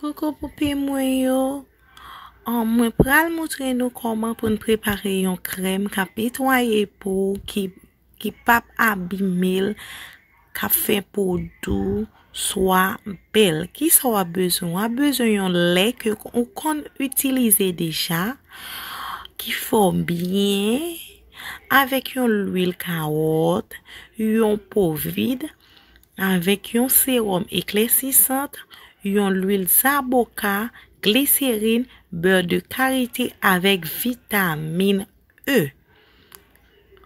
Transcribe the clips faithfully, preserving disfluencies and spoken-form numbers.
Koko pope mwen yo, an, mwen pral montre nou kòman pou n prepare yon krèm k ap netwaye po, ki, ki p ap abime l, k ap fè po dou, swa bèl. Kisa w ap bezwen? W ap bezwen yon lè ke ou konn itilize deja, ki fò byen, avèk yon lwil kawòt, yon po vid, avèk yon sewòm eklèsisant, yon lwil zaboka, gliserin, bè de karite avèk vitamin E.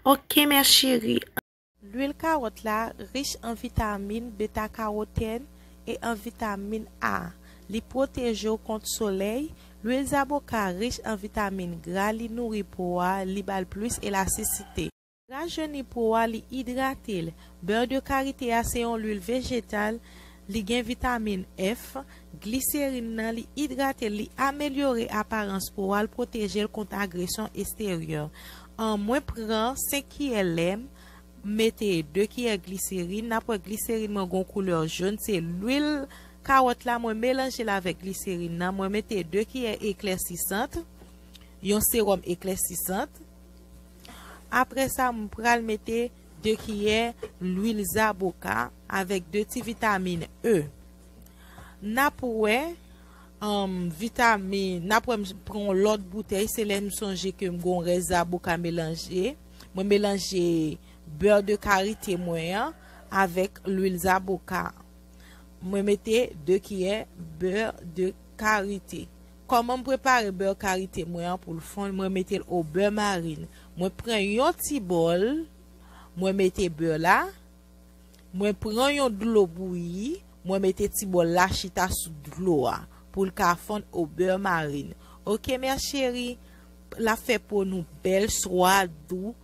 Ok, mè cheri. Lwil kawòt la rich an vitamin beta karotèn e an vitamin A. Li pwoteje w kont solèy. Lwil zaboka rich an vitamin gra, li nouri po a, li ba l plis elastisite. Rajeni po a, li idrate l. Bè de karite a se yon lwil vejetal, li gen vitamin F. Gliserin nan, li idrate l, li amelyore aparans po a, l pwoteje l kont agresyon eksteryè. An, mwen pran senk kiyè lè, m mete de kiyè gliserin. N ap wè gliserin mwen gon koulè jòn, se lwil kawòt la, mwen melanje l avèk gliserin nan, mwen mete de kiyè eklèsisant, yon sewòm eklèsisant. Apre sa, m pral mete de kiyè lwil zaboka avèk de ti vitamin E. N ap wè, um, vitamin, n ap wè m pran yon lòt boutèy, se lè m sonje ke m gon rès zaboka melanje. Mwen melanje bè de karite mwen an avèk lwil zaboka. Mwen mete de kiyè bè de karite. Kòman m prepare bè karite mwen an pou l fonn? Mwen mete l o bè marin. Mwen pran yon ti bòl, mwen mete bè la, mwen pran yon dlo bouyi, mwen mete ti bòl la chita sou dlo a pou l ka fonn o bè marin. Ok, mè cheri, l ap fè po nou bèl, swa dou,